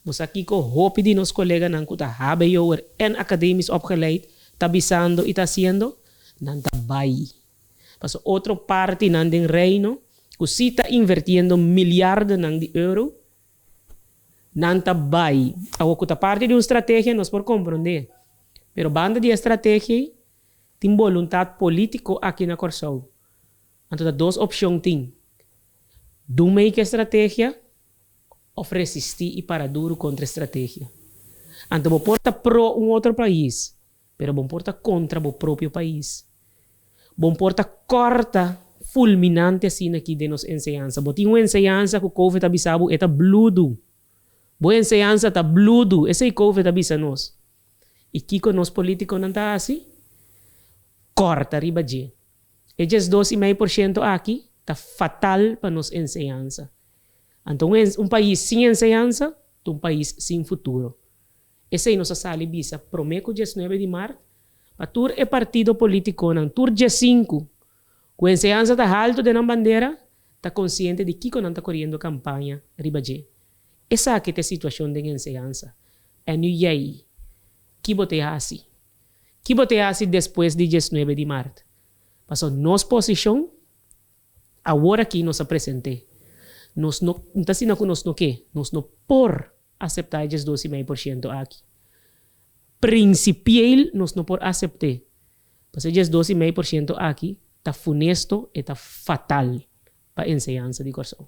Bo sa kiko hopi di nos koleganan ku ta hbo'er en academisch opgeleid ta bisando i ta hasiendo? Nan ta bai. Paso otro partinan den Reino ku si ta invertiendo miliardonan di euro, nan ta bai. Awor ku ta parti di un strategia nos por komprondé. Pero banda di e strategia ei tin boluntat polítiko aki na Kòrsou. Anto ta dos opshon tin, dun mei ku e strategia òf resistí i para duru kontra e strategia. Anto bo por ta pro un otro pais, pero bo por ta kontra bo propio pais. Bo por ta kòrta fulminante asina aki den nos enseñansa. Bo tin un enseñansa ku Covid a bisa bo e ta bludu. Bo enseñansa ta bludu, esei Covid a bisa nos. I kiko nos polítikonan ta hasi? Kòrta riba dje. E 12,5% aki ta fatal pa nos enseñansa. Anto un un pais sin enseñansa ta un pais sin futuro. Esei nos a sali bisa promé ku 19 di mart pa tur e partido polítikonan, tur 15 ku enseñansa ta haltu den nan bandera, ta konsiente di kiko nan ta koriendo kampaña riba dje. Esaki ta e situashon den enseñansa. En nu jij, ki bo ta hasi? Ki bo ta hasi despues di 19 di mart? Paso nos posishon awor aki nos a present'é. Nos no, no ta asina ku nos no ke, nos no por aseptá e 12,5% aki. Prinsipieel nos no por asept'é. Pasobra e 12,5% aki ta funesto, e ta fatal pa enseñansa di Kòrsou.